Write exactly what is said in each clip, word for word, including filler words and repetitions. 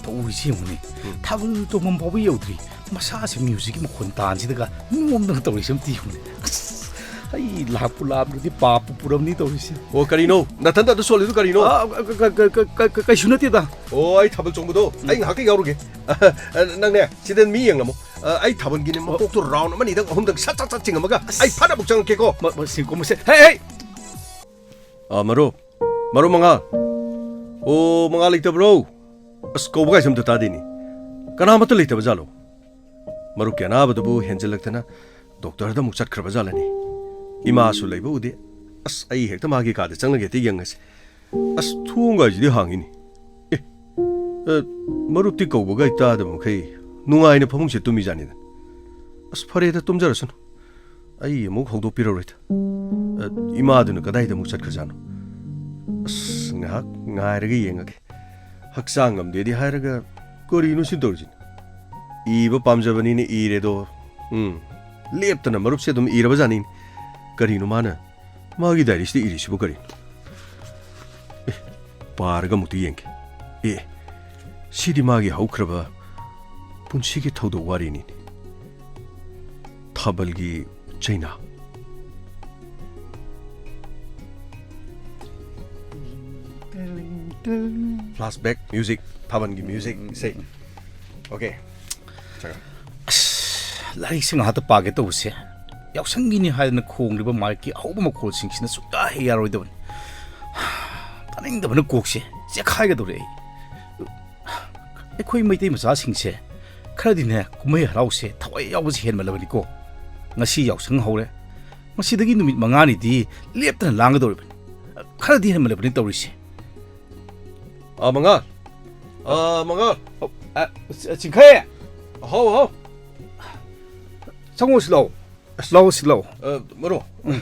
ꯇꯧꯔꯤꯁꯤ ꯌꯦꯡꯉꯨꯅꯦ꯫ ꯎꯝ꯫ ꯊꯥꯕꯜ ꯆꯣꯡꯐꯝ ꯐꯥꯎꯕ ꯌꯧꯗ꯭ꯔꯤ, ꯃꯁꯥꯁꯦ ꯃ꯭ꯌꯨꯖꯤꯛꯀꯤ ꯃꯈꯣꯟ ꯇꯥꯟꯁꯤꯗꯒ ꯅꯣꯝꯗꯅ ꯇꯧꯔꯤꯁꯦ ꯑꯝꯇ ꯌꯦꯡꯉꯨꯅꯦ꯫ ꯑꯁ, ꯑꯩ ꯂꯥꯛꯄꯨ ꯂꯥꯛꯑꯝꯗ꯭ꯔꯗꯤ ꯄꯥꯞꯄꯨ ꯄꯨꯔꯝꯅꯤ ꯇꯧꯔꯤꯁꯦ꯫ ꯑꯣ, ꯀꯔꯤꯅꯣ? ꯅꯊꯟꯇ ꯑꯗꯨ ꯁꯣꯜꯂꯤꯗꯨ ꯀꯔꯤꯅꯣ? ꯑ, ꯀ-, ꯀ-, ꯀ-, ꯀ-, ꯀ-, ꯀꯩꯁꯨ ꯅꯠꯇꯦꯗ꯫ ꯑꯣ, ꯑꯩ ꯊꯥꯕꯜ ꯆꯣꯡꯕꯗꯣ ꯑꯩ ꯉꯥꯏꯍꯥꯛꯇ ꯌꯥꯎꯔꯨꯒꯦ꯫ ꯑ, ꯅꯪꯅꯦ, ꯁꯤꯗ ꯃꯤ ꯌꯦꯡꯂꯝꯃꯣ꯫ ꯑ, ꯑꯩ ꯊꯥꯕꯜꯒꯤꯅꯦ, ꯑꯣ꯫ ꯃꯀꯣꯛꯇꯣ ꯔꯥꯎꯟ ꯑꯃꯅꯤꯗꯪ, ꯑꯍꯨꯝꯗꯪ ꯁꯠ ꯁꯠ ꯁꯠ ꯆꯤꯡꯉꯝꯃꯒ ꯑꯁ꯫ ꯑꯩ ꯐꯠ ꯑꯃꯨꯛ ꯆꯪꯉꯛꯀꯦꯀꯣ꯫ ꯃ-, ꯃ-, ꯁꯤꯡꯀꯣ ꯃꯁꯦ-, ꯍꯦ, ꯍꯦ! ꯑ, ꯃꯔꯨꯞ, ꯃꯔꯨꯞ ꯃꯉꯥ꯫ ꯑꯣ, ꯃꯉꯥ ꯂꯩꯇꯕ꯭ꯔꯣ? ꯑꯁ, ꯀꯧꯕꯒꯥꯏꯁꯦ ꯑꯝꯇ ꯇꯥꯗꯦꯅꯦ꯫ ꯀꯅꯥꯃꯠꯇ ꯂꯩꯇꯕ ꯖꯥꯠꯂꯣ? ꯃꯔꯨꯞꯀꯤ ꯑꯅꯥꯕꯗꯨꯕꯨ ꯍꯦꯟꯖꯤꯜꯂꯛꯇꯅ ꯗꯣꯛꯇꯔꯗ ꯑꯃꯨꯛ ꯆꯠꯈ꯭ꯔꯕ ꯖꯥꯠꯂꯅꯦ꯫ ꯏꯃꯥꯁꯨ ꯂꯩꯕ ꯎꯗꯦ꯫ ꯑꯁ, ꯑꯩ ꯍꯦꯛꯇ ꯃꯥꯒꯤ ꯀꯥꯗ ꯆꯪꯂꯒ ꯍꯦꯛꯇ ꯌꯦꯡꯉꯁꯤ꯫ ꯑꯁ, ꯊꯣꯡꯒꯥꯏꯁꯤꯗꯤ ꯍꯥꯡꯉꯤꯅꯦ꯫ ꯑꯦ, ꯑ, ꯃꯔꯨꯞꯇꯤ ꯀꯧꯕꯒꯥꯏ ꯇꯥꯗꯕ ꯃꯈꯩ ꯅꯨꯡꯉꯥꯏꯅ ꯐꯃꯨꯡꯁꯦ ꯇꯨꯝꯃꯤꯖꯥꯠꯅꯤꯗ꯫ ꯑꯁ, ꯐꯔꯦꯗ, ꯇꯨꯝꯖꯔꯁꯅꯨ꯫ ꯑꯩ ꯑꯃꯨꯛ ꯍꯧꯗꯣꯛꯄꯤꯔꯔꯣꯏꯗ꯫ ꯑ, ꯏꯃꯥꯗꯨꯅ ꯀꯗꯥꯏꯗ ꯑꯃꯨꯛ ꯆꯠꯈ꯭ꯔꯖꯥꯠꯅꯣ? ꯑꯁ, ꯉꯥꯏꯍꯥꯛ ꯉꯥꯏꯔꯒ ꯌꯦꯡꯉꯒꯦ꯫ ꯍꯛꯆꯥꯡ ꯉꯝꯗꯦꯗꯤ ꯍꯥꯏꯔꯒ ꯀꯔꯤꯅꯣ ꯁꯤ ꯇꯧꯔꯤꯁꯤꯅ? ꯏꯕ ꯄꯥꯝꯖꯕꯅꯤꯅ ꯏꯔꯦꯗꯣ꯫ ꯎꯝ, ꯂꯦꯞꯇꯅ ꯃꯔꯨꯞꯁꯦ ꯑꯗꯨꯝ ꯏꯔꯕꯖꯥꯠꯅꯤꯅꯦ꯫ ꯀꯔꯤꯅꯣ ꯃꯥꯅ ꯃꯥꯒꯤ ꯗꯥꯏꯔꯤꯁꯤꯗ ꯏꯔꯤꯁꯤꯕꯨ ꯀꯔꯤꯅꯣ? ꯑꯦ, ꯄꯥꯔꯒ ꯑꯃꯨꯛꯇ ꯌꯦꯡꯒꯦ꯫ ꯑꯦ, ꯁꯤꯗꯤ ꯃꯥꯒꯤ ꯍꯧꯈ꯭ꯔꯕ ꯄꯨꯟꯁꯤꯒꯤ ꯊꯧꯗꯣꯛ ꯋꯥꯔꯤꯅꯤꯅꯦ꯫ ꯊꯥꯕꯜꯒꯤ ꯆꯩꯅꯥ꯫ Flashback music, ꯊꯥꯕꯜꯒꯤ music ꯏꯁꯩ꯫ ꯑꯣꯀꯦ꯫ ꯆꯪꯉꯣ꯫ ꯑꯁ, ꯂꯥꯏꯔꯤꯛꯁꯦ ꯉꯥꯏꯍꯥꯛꯇ ꯄꯥꯒꯦ ꯇꯧꯕꯁꯦ, ꯌꯥꯎꯁꯪꯒꯤꯅꯤ ꯍꯥꯏꯗꯅ ꯈꯣꯡꯂꯤꯕ ꯃꯥꯏꯛꯀꯤ ꯑꯍꯧꯕ ꯃꯈꯣꯜꯁꯤꯡꯁꯤꯅ ꯁꯨꯡꯌꯥ ꯍꯦꯛ ꯌꯥꯔꯣꯏꯗꯕꯅꯤ꯫ ꯇꯥꯅꯤꯡꯗꯕꯅ ꯀꯣꯛꯁꯦ ꯆꯦꯛꯈꯥꯏꯒꯗꯧꯔꯦ ꯑꯩ꯫ ꯑꯩꯈꯣꯏ ꯃꯩꯇꯩ ꯃꯆꯥꯁꯤꯡꯁꯦ ꯈꯔꯗꯤꯅꯦ, ꯀꯨꯝꯍꯩ ꯍꯔꯥꯎꯁꯦ ꯊꯋꯥꯏ ꯌꯥꯎꯕꯁꯦ ꯍꯦꯟꯃꯜꯂꯕꯅꯤꯀꯣ꯫ ꯉꯁꯤ ꯌꯥꯎꯁꯪ ꯍꯧꯔꯦ, ꯃꯁꯤꯗꯒꯤ ꯅꯨꯃꯤꯠ ꯃꯉꯥꯅꯤꯗꯤ ꯂꯦꯞꯇꯅ ꯂꯥꯡꯒꯗꯧꯔꯤꯕꯅꯤ꯫ ꯈꯔꯗꯤ ꯍꯦꯟꯃꯜꯂꯕꯅꯤ ꯇꯧꯔꯤꯁꯦ꯫ ꯑꯥ, ꯃꯉꯥꯜ꯫ ꯑꯥ, ꯃꯉꯥꯜ꯫ ꯑ, ꯑ, ꯆꯤꯡꯈꯩ! ꯍꯥꯎ, ꯍꯥꯎ꯫ ꯆꯪꯉꯣ ꯁꯤ ꯂꯥꯎ꯫ ꯑꯁ꯫ ꯂꯥꯎ ꯁꯤ ꯂꯥꯎ꯫ ꯑ, ꯃꯔꯨꯞ꯫ ꯎꯝ꯫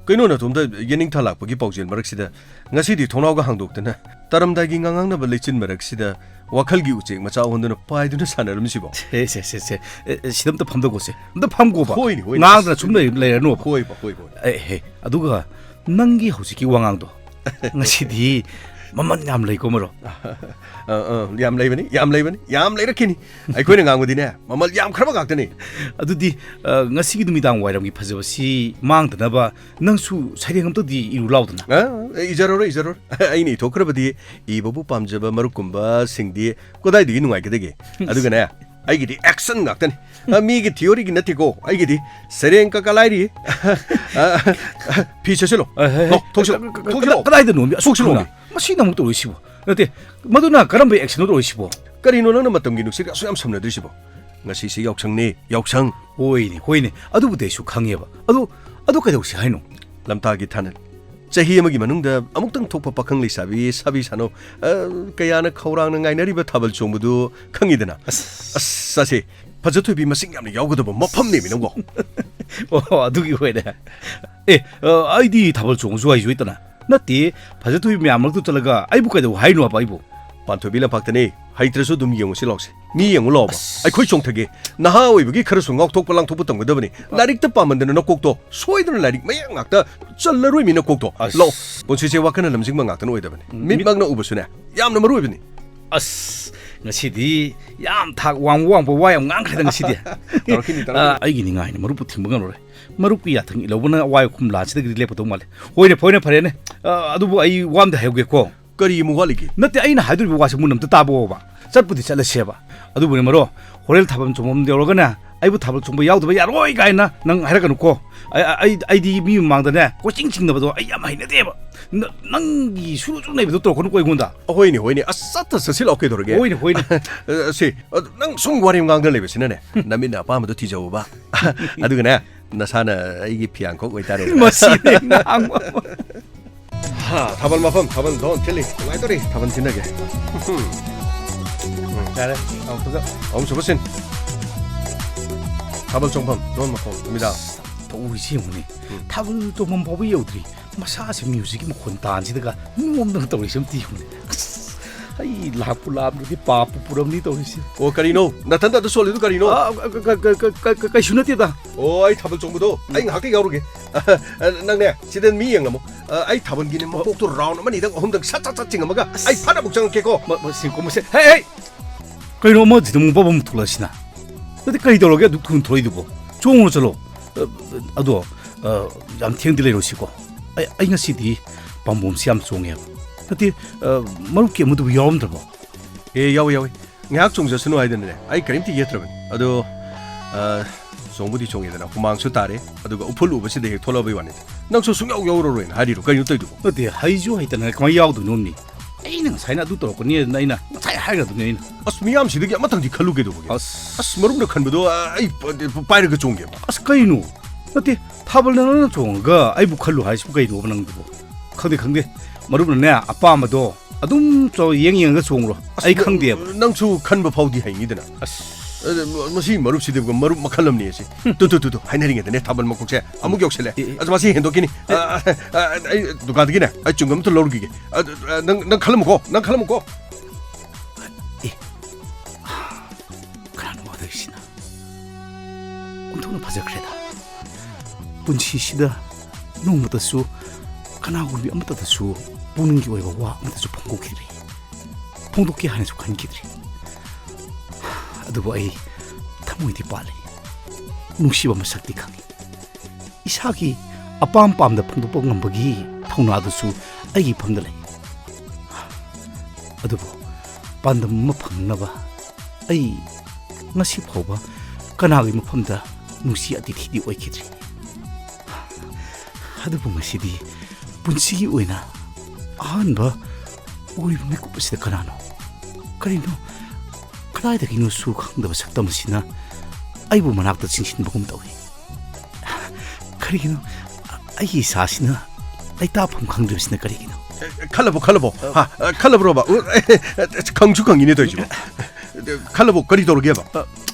ꯀꯩꯅꯣ ꯅꯇꯣꯝꯇ ꯌꯦꯅꯤꯡꯊꯥ ꯂꯥꯛꯄꯒꯤ ꯄꯥꯎꯖꯦꯜ ꯃꯔꯛꯁꯤꯗ ꯉꯁꯤꯗꯤ ꯊꯣꯡꯅꯥꯎꯒ ꯍꯥꯡꯗꯣꯛꯇꯅ ꯇꯥꯔꯝꯗꯥꯏꯒꯤ ꯉꯥꯉꯥꯡꯅꯕ ꯂꯩꯆꯤꯟ ꯃꯔꯛꯁꯤꯗ ꯋꯥꯈꯜꯒꯤ ꯎꯆꯦꯛ ꯃꯆꯥ ꯑꯣꯟꯗꯨꯅ ꯄꯥꯏꯗꯨꯅ ꯁꯥꯟꯅꯔꯝꯁꯤꯕꯣ? ꯁꯦ, ꯁꯦ, ꯁꯦ, ꯁꯦ꯫ ꯑꯦ, ꯑꯦ, ꯁꯤꯗ ꯑꯝꯇ ꯐꯝꯗꯧꯀꯣ ꯁꯦ꯫ ꯑꯝꯇ ꯐꯝꯒꯣꯕ꯫ ꯍꯣꯏꯅꯦ, ꯍꯣꯏꯅꯦ꯫ ꯉꯥꯡꯗꯅ ꯁꯨꯝ ꯂꯩ-, ꯂꯩꯔꯅꯣꯕ꯫ ꯍꯣꯏꯕ, ꯍꯣꯏꯕ, ꯍꯣꯏꯕ꯫ ꯑꯦ, ꯍꯦ, ꯑꯗꯨꯒ ꯅꯪꯒꯤ ꯍꯧꯖꯤꯛꯀꯤ ꯋꯥꯉꯥꯡꯗꯣ ꯉꯁꯤꯗꯤ ꯃꯃꯜ ꯌꯥꯝ ꯂꯩꯀꯣ, ꯃꯔꯨꯞ꯫ ꯑ, ꯑ, ꯌꯥꯝ ꯂꯩꯕꯅꯤ, ꯌꯥꯝ ꯂꯩꯕꯅꯤ, ꯌꯥꯝ ꯂꯩꯔꯛꯈꯤꯅꯤ꯫ ꯑꯩꯈꯣꯏꯅ ꯉꯥꯡꯕꯗꯤꯅꯦ, ꯃꯃꯜ ꯌꯥꯝꯈ꯭ꯔꯕ ꯉꯥꯛꯇꯅꯤ꯫ ꯑꯗꯨꯗꯤ, ꯑ, ꯉꯁꯤꯒꯤ ꯅꯨꯃꯤꯗꯥꯡ ꯋꯥꯏꯔꯝꯒꯤ ꯐꯖꯕꯁꯤ ꯃꯥꯡꯗꯅꯕ ꯅꯪꯁꯨ ꯁꯩꯔꯦꯡ ꯑꯝꯇꯗꯤ ꯏꯔꯨ ꯂꯥꯎꯗꯅ꯫ ꯑ, ꯏꯖꯔꯔꯣꯏ, ꯏꯖꯔꯔꯣꯏ꯫ ꯑꯩꯅ ꯏꯊꯣꯛꯈ꯭ꯔꯕꯗꯤ ꯏꯕꯕꯨ ꯄꯥꯝꯖꯕ ꯃꯔꯨꯞꯀꯨꯝꯕꯁꯤꯡꯗꯤ ꯀꯗꯥꯏꯗꯒꯤ ꯅꯨꯡꯉꯥꯏꯒꯗꯒꯦ? ꯑꯗꯨꯒꯅꯦ, ꯑꯩꯒꯤꯗꯤ action ꯉꯥꯛꯇꯅꯤ꯫ ꯑ, ꯃꯤꯒꯤ theoryꯒꯤ ꯅꯠꯇꯦꯀꯣ, ꯑꯩꯒꯤꯗꯤ ꯁꯩꯔꯦꯡ ꯀꯀꯥ ꯂꯥꯏꯔꯤ꯫ ꯑ, ꯐꯤ ꯁꯦꯠꯆꯜꯂꯣ꯫ ꯑ, ꯍꯦ, ꯍꯦ꯫ ꯂꯥꯎ, ꯊꯣꯛꯁꯤꯜꯂꯣ, ꯀ-, ꯀ-, ꯊꯣꯛꯁꯤꯜꯂꯣ꯫ ꯀꯗꯥꯏꯗꯅꯣ? ꯊꯣꯛꯁꯤꯜꯂꯣ꯫ ꯑꯁꯨꯛ ꯊꯨꯅ? ꯃꯁꯤꯅ ꯑꯃꯨꯛ ꯇꯧꯔꯤꯁꯤꯕꯣ? ꯅꯠꯇꯦ, ꯃꯗꯨꯅ ꯀꯔꯝꯕ actionꯅꯣ ꯇꯧꯔꯤꯁꯤꯕꯣ? ꯀꯔꯤꯅꯣ ꯅꯪꯅ ꯃꯇꯝꯒꯤ ꯅꯨꯡꯁꯤꯠꯀ ꯑꯁꯨꯛ ꯌꯥꯝ ꯁꯝꯅꯗ꯭ꯔꯤꯁꯤꯕꯣ? ꯉꯁꯤꯁꯦ ꯌꯥꯎꯁꯪꯅꯦ, ꯌꯥꯎꯁꯪ꯫ ꯍꯣꯏꯅꯦ, ꯍꯣꯏꯅꯦ, ꯑꯗꯨꯕꯨꯗꯤ ꯑꯩꯁꯨ ꯈꯪꯉꯦꯕ꯫ ꯑꯗꯣ, ꯑꯗꯣ ꯀꯩꯗꯧꯁꯤ ꯍꯥꯏꯅꯣ? ꯂꯝꯇꯥꯒꯤ ꯊꯥꯅ ꯆꯍꯤ ꯑꯃꯒꯤ ꯃꯅꯨꯡꯗ ꯑꯃꯨꯛꯇꯪ ꯊꯣꯛꯄ ꯄꯥꯈꯪ ꯂꯩꯁꯥꯕꯤ ꯁꯥꯕꯤ ꯁꯥꯅꯧ, ꯑ, ꯀꯌꯥꯅ ꯈꯧꯔꯥꯡꯅ ꯉꯥꯏꯅꯔꯤꯕ ꯊꯥꯕꯜ ꯆꯣꯡꯕꯗꯨ ꯈꯪꯉꯤꯗꯅ? ꯑꯁ꯫ ꯑꯁ, ꯑꯁꯦ ꯐꯖꯊꯣꯏꯕꯤ ꯃꯁꯤꯡ ꯌꯥꯝꯅ ꯌꯥꯎꯒꯗꯕ ꯃꯐꯝꯅꯦꯃꯤ ꯅꯪꯕꯣ꯫ ꯑꯣ, ꯑꯗꯨꯒꯤ ꯑꯣꯏꯔꯦ꯫ ꯑꯦ, ꯑ, ꯑꯩꯗꯤ ꯊꯥꯕꯜ ꯆꯣꯡꯕꯁꯨ ꯍꯩꯁꯨ ꯍꯩꯇꯅ꯫ ꯅꯠꯇꯦ, ꯐꯖꯊꯣꯏꯕꯤ ꯃꯌꯥꯝ ꯃꯔꯛꯇꯨ ꯆꯠꯂꯒ ꯑꯩꯕꯨ ꯀꯩꯗꯧ ꯍꯥꯏꯅꯣ ꯍꯥꯏꯕ ꯑꯩꯕꯨ? ꯄꯥꯟꯊꯣꯏꯕꯤ ꯂꯝꯄꯥꯛꯇꯅꯦ, ꯍꯩꯇ꯭ꯔꯁꯨ ꯑꯗꯨꯝ ꯌꯦꯡꯉꯨꯁꯤ ꯂꯥꯎꯁꯦ꯫ ꯃꯤ ꯌꯦꯡꯉꯨ ꯂꯥꯎꯕ꯫ ꯑꯁ꯫ ꯑꯩꯈꯣꯏ ꯆꯣꯡꯊꯒꯦ꯫ ꯅꯍꯥ ꯑꯣꯏꯕꯒꯤ ꯈꯔꯁꯨ ꯉꯥꯎꯊꯣꯛꯄ ꯂꯥꯡꯊꯣꯛꯄ ꯇꯝꯒꯗꯕꯅꯤ꯫ ꯑ꯫ ꯂꯥꯏꯔꯤꯛꯇ ꯄꯥꯃꯟꯗꯅ ꯅꯀꯣꯛꯇꯣ ꯁꯣꯏꯗꯅ ꯂꯥꯏꯔꯤꯛ ꯃꯌꯥꯝ ꯉꯥꯛꯇ ꯆꯜꯂꯔꯣꯏ ꯃꯤ ꯅꯀꯣꯛꯇꯣ꯫ ꯑꯁ꯫ ꯂꯥꯎ, ꯄꯨꯟꯁꯤꯁꯦ ꯋꯥꯈꯜꯅ ꯂꯝꯖꯤꯡꯕ ꯉꯥꯛꯇꯅ ꯑꯣꯏꯗꯕꯅꯤ꯫ ꯎꯝ, ꯃꯤꯠ ꯃꯤꯠꯃꯛꯅ ꯎꯕꯁꯨꯅꯦ ꯌꯥꯝꯅ ꯃꯔꯨ ꯑꯣꯏꯕꯅꯤ꯫ ꯑꯁ, ꯉꯁꯤꯗꯤ ꯌꯥꯝ ꯊꯥꯛ ꯋꯥꯡꯕ ꯋꯥꯡꯕ ꯋꯥ ꯌꯥꯝ ꯉꯥꯡꯈ꯭ꯔꯦꯗ ꯉꯁꯤꯗꯤ꯫ ꯇꯧꯔꯛꯈꯤꯅꯤ, ꯇꯧꯔꯛꯈꯤꯅꯤ꯫ ꯑ, ꯑꯩꯒꯤ ꯅꯤꯡꯉꯥꯏꯅ ꯃꯔꯨꯞꯄꯨ ꯊꯤꯡꯕ ꯉꯝꯂꯔꯣꯏ꯫ ꯃꯔꯨꯞꯀꯤ ꯌꯥꯊꯪ ꯏꯜꯍꯧꯕꯅ ꯑꯋꯥꯏ ꯑꯈꯨꯝ ꯂꯥꯟꯁꯤꯗꯒꯤꯗꯤ ꯂꯦꯞꯀꯗꯧ ꯃꯥꯜꯂꯦ꯫ ꯍꯣꯏꯅꯦ, ꯐꯣꯏꯅꯦ, ꯐꯔꯦꯅꯦ꯫ ꯑ, ꯑꯗꯨꯕꯨ ꯑꯩ ꯋꯥ ꯑꯝꯗ ꯍꯥꯏꯍꯧꯒꯦꯀꯣ꯫ ꯀꯔꯤ ꯑꯃꯨꯛ ꯋꯥꯠꯂꯤꯒꯦ? ꯅꯠꯇꯦ, ꯑꯩꯅ ꯍꯥꯏꯗꯣꯔꯤꯕ ꯋꯥꯁꯦ ꯃꯨꯟꯅ ꯑꯝꯇ ꯇꯥꯕꯣꯕ꯫ ꯆꯠꯄꯨꯗꯤ ꯆꯠꯂꯁꯦꯕ꯫ ꯑꯗꯨꯕꯨꯅꯦ ꯃꯔꯣ, ꯍꯣꯔꯦꯟ ꯊꯥꯕꯜ ꯆꯣꯡꯐꯝ ꯌꯧꯔꯒꯅꯦ, ꯑꯩꯕꯨ ꯊꯥꯕꯜ ꯆꯣꯡꯕ ꯌꯥꯎꯗꯕ ꯌꯥꯔꯣꯏ ꯀꯥꯏꯅ ꯅꯪ ꯍꯥꯏꯔꯛꯀꯅꯨꯀꯣ꯫ ꯑꯩ, ꯑꯩ, ꯑꯩꯗꯤ ꯃꯤ ꯃꯃꯥꯡꯗꯅꯦ, ꯀꯣꯏꯆꯤꯡ ꯆꯤꯡꯅꯕꯗꯣ ꯑꯩ ꯌꯥꯝ ꯍꯩꯅꯗꯦꯕ꯫ ꯅ-, ꯅꯪꯒꯤ ꯁꯨꯔꯨ ꯁꯨꯔꯨ ꯂꯩꯕꯗꯣ ꯇꯧꯔꯛꯀꯅꯨꯀꯣ ꯑꯩꯉꯣꯟꯗ꯫ ꯍꯣꯏꯅꯦ, ꯍꯣꯏꯅꯦ꯫ ꯑꯁ, ꯆꯠꯇ ꯆꯠꯁꯤꯜꯂꯛꯑꯣ ꯀꯩꯗꯧꯔꯒꯦ? ꯍꯣꯏꯅꯦ, ꯍꯣꯏꯅꯦ꯫ ꯑ, ꯁꯤ, ꯑ, ꯅꯪ ꯁꯨꯝ ꯋꯥꯔꯤ ꯉꯥꯡꯗ ꯂꯩꯕꯁꯤꯅꯅꯦ, ꯅꯃꯤꯠꯅ ꯑꯄꯥꯝꯕꯗꯣ ꯊꯤꯖꯧꯕ꯫ ꯑꯗꯨꯒꯅꯦ, ꯅꯁꯥꯅ ꯑꯩꯒꯤ ꯐꯤꯌꯥꯡꯈꯣꯛ ꯑꯣꯏꯇꯥꯔꯦ꯫ ꯃꯁꯤꯗꯤ ꯉꯥꯡꯕ ꯑꯃ꯫ ꯍꯥ, ꯊꯥꯕꯜ ꯃꯐꯝ, ꯊꯥꯕꯜ ꯗꯣꯟ ꯊꯤꯜꯂꯤ꯫ ꯅꯨꯡꯉꯥꯏꯇꯧꯔꯤ, ꯊꯥꯕꯜ ꯊꯤꯟꯅꯒꯦ꯫ ꯌꯥꯔꯦ, ꯑꯃꯨꯛꯇꯒ꯫ ꯑꯍꯨꯝꯁꯨꯕ scene꯫ ꯊꯥꯕꯜ ꯆꯣꯡꯐꯝ, ꯗꯣꯟ ꯃꯈꯣꯡ, ꯅꯨꯃꯤꯗꯥꯡ꯫ ꯇꯧꯔꯤꯁꯤ ꯌꯦꯡꯉꯨꯅꯦ꯫ ꯎꯝ꯫ ꯊꯥꯕꯜ ꯆꯣꯡꯐꯝ ꯐꯥꯎꯕ ꯌꯧꯗ꯭ꯔꯤ꯫ ꯃꯁꯥꯁꯦ musicꯀꯤ ꯃꯈꯣꯟ ꯇꯥꯟꯁꯤꯗꯒ ꯅꯣꯝꯗꯅ ꯇꯧꯔꯤꯁꯤ ꯑꯝꯇ ꯌꯦꯡꯉꯨꯅꯦ꯫ ꯑꯁ, ꯑꯩ ꯂꯥꯛꯄꯨ ꯂꯥꯛꯑꯝꯗ꯭ꯔꯗꯤ ꯄꯥꯞꯄꯨ ꯄꯨꯔꯝꯅꯤ ꯇꯧꯔꯤꯁꯦ꯫ ꯑꯣ, ꯀꯔꯤꯅꯣ? ꯅꯊꯟꯗ ꯑꯗꯨ ꯁꯣꯜꯂꯤꯗꯨ ꯀꯔꯤꯅꯣ? ꯑ, ꯀ-, ꯀ-, ꯀ-, ꯀ-, ꯀ-, ꯀꯩꯁꯨ ꯅꯠꯇꯦꯗ꯫ ꯑꯣ, ꯑꯩ ꯊꯥꯕꯜ ꯆꯣꯡꯕꯗꯣ ꯑꯩ ꯉꯥꯏꯍꯥꯛꯇ ꯌꯥꯎꯔꯨꯒꯦ꯫ ꯅꯪꯅꯦ, ꯁꯤꯗ ꯃꯤ ꯌꯦꯡꯂꯝꯃꯣ꯫ ꯑ, ꯑꯩ ꯊꯥꯕꯜꯒꯤꯅꯦ ꯃꯀꯣꯛꯇꯣ ꯔꯥꯎꯟ ꯑꯃꯅꯤꯗꯪ ꯑꯍꯨꯝꯗꯪ ꯁꯠ ꯁꯠ ꯁꯠ ꯆꯤꯡꯉꯝꯃꯒ ꯑꯩ ꯐꯠ ꯑꯃꯨꯛ ꯆꯪꯉꯛꯀꯦꯀꯣ꯫ ꯃ-, ꯃ-, ꯁꯤ ꯀꯨꯝꯕꯁꯦ꯫ ꯍꯦ, ꯍꯦ! ꯀꯩꯅꯣ ꯑꯃꯁꯤꯗ ꯑꯃꯨꯛ ꯕꯕ ꯑꯃꯨꯛ ꯊꯣꯛꯂꯛꯑꯁꯤꯅ? ꯅꯠꯇꯦ, ꯀꯔꯤ ꯇꯧꯔꯒꯦ ꯑꯗꯨꯛ ꯊꯨꯅ ꯊꯣꯛꯂꯛꯏꯗꯨꯕꯣ? ꯆꯣꯡꯉꯨꯔꯣ ꯆꯠꯂꯣ꯫ ꯑ, ꯑꯗꯣ, ꯑ, ꯌꯥꯝ ꯊꯦꯡꯗꯤ ꯂꯩꯔꯣꯏꯁꯤꯀꯣ꯫ ꯑꯩ, ꯑꯩ ꯉꯁꯤꯗꯤ ꯄꯥꯝꯕꯣꯝꯁꯤ ꯌꯥꯝ ꯆꯣꯡꯉꯦꯕ꯫ ꯅꯠꯇꯦ, ꯑ, ꯃꯔꯨꯞꯀꯤ ꯑꯃꯗꯨꯕꯨ ꯌꯥꯎꯔꯝꯗ꯭ꯔꯕꯣ? ꯑꯦ, ꯌꯥꯎꯋꯦ, ꯌꯥꯎꯋꯦ꯫ ꯉꯥꯏꯍꯥꯛ ꯆꯣꯡꯖꯁꯅꯨ ꯍꯥꯏꯗꯅꯅꯦ, ꯑꯩ ꯀꯔꯤꯝꯇ ꯌꯦꯠꯇ꯭ꯔꯕꯅꯤ꯫ ꯑꯗꯣ, ꯑ, ꯆꯣꯡꯕꯨꯗꯤ ꯆꯣꯡꯉꯦꯗꯅ, ꯍꯨꯃꯥꯡꯁꯨ ꯇꯥꯔꯦ, ꯑꯗꯨꯒ ꯎꯐꯨꯜ ꯎꯕꯁꯤꯗ ꯍꯦꯛ ꯊꯣꯛꯂꯛꯑꯕꯩ ꯋꯥꯅꯤ꯫ ꯅꯪꯁꯨ ꯁꯨꯡꯌꯥꯎ ꯌꯥꯎꯔꯔꯣꯏꯅ ꯍꯥꯏꯔꯤꯔꯣ? ꯀꯩꯅꯣ ꯇꯧꯔꯤꯗꯨꯕꯣ? ꯅꯠꯇꯦ, ꯍꯩꯁꯨ ꯍꯩꯇꯅ ꯀꯃꯥꯏꯅ ꯌꯥꯎꯗꯣꯏꯅꯣ ꯃꯤ? ꯑꯩꯅ ꯉꯁꯥꯏꯅ ꯑꯗꯨ ꯇꯧꯔꯛꯀꯅꯤ ꯑꯗꯨꯅ ꯑꯩꯅ ꯉꯁꯥꯏ ꯍꯥꯏꯈ꯭ꯔꯗꯨꯅꯤ ꯑꯩꯅ꯫ ꯑꯁ, ꯃꯤꯌꯥꯝꯁꯤꯗꯒꯤ ꯑꯃꯇꯪꯗꯤ ꯈꯜꯂꯨ ꯀꯩꯗꯧꯕꯒꯦ? ꯑꯁ꯫ ꯑꯁ, ꯃꯔꯨꯞꯅ ꯈꯟꯕꯗꯣ, ꯑ, ꯑꯩ ꯄ-, ꯄꯥꯏꯔꯒ ꯆꯣꯡꯒꯦꯕ꯫ ꯑꯁ, ꯀꯩꯅꯣ? ꯅꯠꯇꯦ, ꯊꯥꯕꯜꯗ ꯅꯪꯅ ꯆꯣꯡꯉꯒ ꯑꯩꯕꯨ ꯈꯜꯂꯨ ꯍꯥꯏꯁꯤꯕꯨ ꯀꯩꯅꯣꯕ ꯅꯪꯗꯨꯕꯣ? ꯈꯪꯗꯦ, ꯈꯪꯗꯦ꯫ ꯃꯔꯨꯞꯅꯅꯦ, ꯑꯄꯥꯝꯕꯗꯣ ꯑꯗꯨꯝ ꯆꯣ-, ꯌꯦꯡ ꯌꯦꯡꯉꯒ ꯆꯣꯡꯉꯨꯔꯣ꯫ ꯑꯁ, ꯑꯩ ꯅ-, ꯈꯪꯗꯦꯕ꯫ ꯅꯪꯁꯨ ꯈꯟꯕ ꯐꯥꯎꯗꯤ ꯍꯩꯅꯤꯗꯅ꯫ ꯑꯁ꯫ ꯑ, ꯃ-, ꯃꯁꯤ ꯃꯔꯨꯞꯁꯤꯗꯤ ꯃꯔꯨꯞ ꯃꯈꯜ ꯑꯃꯅꯤ ꯑꯁꯤ꯫ ꯍꯨꯝ꯫ ꯇꯨ, ꯇꯨ, ꯇꯨ, ꯇꯨ, ꯍꯥꯏꯅꯔꯤꯉꯩꯗꯅꯦ ꯊꯥꯕꯜ ꯃꯀꯣꯛꯁꯦ ꯑꯃꯨꯛ ꯌꯧꯁꯜꯂꯦ꯫ ꯑꯦ, ꯑꯦ꯫ ꯑꯁ, ꯃꯁꯤ ꯍꯦꯟꯗꯣꯛꯈꯤꯅꯤ꯫ ꯑꯦ꯫ ꯑ, ꯑ, ꯑ, ꯑꯩ ꯗꯨꯀꯥꯟꯗꯒꯤꯅꯦ, ꯑꯩ ꯆ꯭ꯋꯤꯡꯒꯝ ꯑꯝꯇ ꯂꯧꯔꯨꯈꯤꯒꯦ꯫ ꯑ, ꯑ, ꯅꯪ, ꯅꯪ ꯈꯜꯂꯝꯃꯨꯀꯣ, ꯅꯪ ꯈꯜꯂꯝꯃꯨꯀꯣ꯫ ꯑꯦ, ꯀꯅꯥꯅꯣ ꯋꯥꯗꯧꯔꯤꯁꯤꯅ? ꯑꯣꯟꯊꯣꯛꯅ ꯐꯖꯈ꯭ꯔꯦꯗ꯫ ꯄꯨꯟꯁꯤꯁꯤꯗ ꯅꯣꯡꯃꯇꯁꯨ ꯀꯅꯥꯒꯨꯝꯕꯤ ꯑꯃꯠꯇꯗꯁꯨ ꯄꯨꯛꯅꯤꯡꯒꯤ ꯑꯣꯏꯕ ꯋꯥ ꯑꯃꯠꯇꯁꯨ ꯐꯣꯡꯗꯣꯛꯈꯤꯗ꯭ꯔꯤ, ꯐꯣꯡꯗꯣꯛꯀꯦ ꯍꯥꯏꯅꯁꯨ ꯈꯟꯈꯤꯗ꯭ꯔꯤ꯫ ꯑꯗꯨꯕꯨ ꯑꯩ ꯊꯃꯣꯏꯗꯤ ꯄꯥꯜꯂꯤ, ꯅꯨꯡꯁꯤꯕ ꯃꯁꯛꯇꯤ ꯈꯪꯉꯤ꯫ ꯏꯁꯥꯒꯤ ꯑꯄꯥꯝ ꯄꯥꯝꯗ ꯐꯣꯡꯗꯣꯛꯄ ꯉꯝꯕꯒꯤ ꯊꯧꯅꯥꯗꯨꯁꯨ ꯑꯩꯒꯤ ꯏꯐꯝꯗ ꯂꯩ꯫ ꯑꯗꯨꯕꯨ ꯄꯥꯟꯗꯝ ꯑꯃ ꯐꯪꯅꯕ ꯑꯩ ꯉꯁꯤ ꯐꯥꯎꯕ ꯀꯅꯥꯒꯤ ꯃꯐꯝꯗ ꯅꯨꯡꯁꯤ ꯑꯇꯤꯊꯤꯗꯤ ꯑꯣꯏꯈꯤꯗ꯭ꯔꯤ꯫ ꯑꯗꯨꯕꯨ ꯉꯁꯤꯗꯤ ꯄꯨꯟꯁꯤꯒꯤ ꯑꯣꯏꯅ ꯑꯍꯥꯟꯕ ꯎꯔꯤꯕ ꯃꯤꯀꯨꯞ ꯑꯁꯤꯗ ꯀꯅꯥꯅꯣ? ꯀꯔꯤꯅꯣ? ꯀꯗꯥꯏꯗꯒꯤꯅꯣꯁꯨ ꯈꯪꯗꯕ ꯁꯛꯇꯝ ꯑꯁꯤꯅ ꯑꯩꯕꯨ ꯃꯅꯥꯛꯇ ꯆꯤꯡꯁꯤꯟꯕꯒꯨꯝ ꯇꯧꯏ꯫ ꯀꯔꯤꯒꯤꯅꯣ? ꯑꯩꯒꯤ ꯏꯁꯥꯁꯤꯅ ꯂꯩꯇꯥꯐꯝ ꯈꯪꯗ꯭ꯔꯤꯕꯁꯤꯅ ꯀꯔꯤꯒꯤꯅꯣ? ꯑꯦ, ꯈꯜꯂꯕꯣ, ꯈꯜꯂꯕꯣ? ꯍꯥ? ꯑ, ꯈꯜꯂꯕ꯭ꯔꯣꯕ? ꯎ, ꯑꯦ, ꯑꯦ, ꯈꯪꯁꯨ ꯈꯪꯉꯤꯅꯦ ꯇꯧꯔꯤꯁꯤꯕꯣ꯫ ꯈꯜꯂꯕꯣ? ꯀꯔꯤ ꯇꯧꯔꯒꯦꯕ? ꯑ,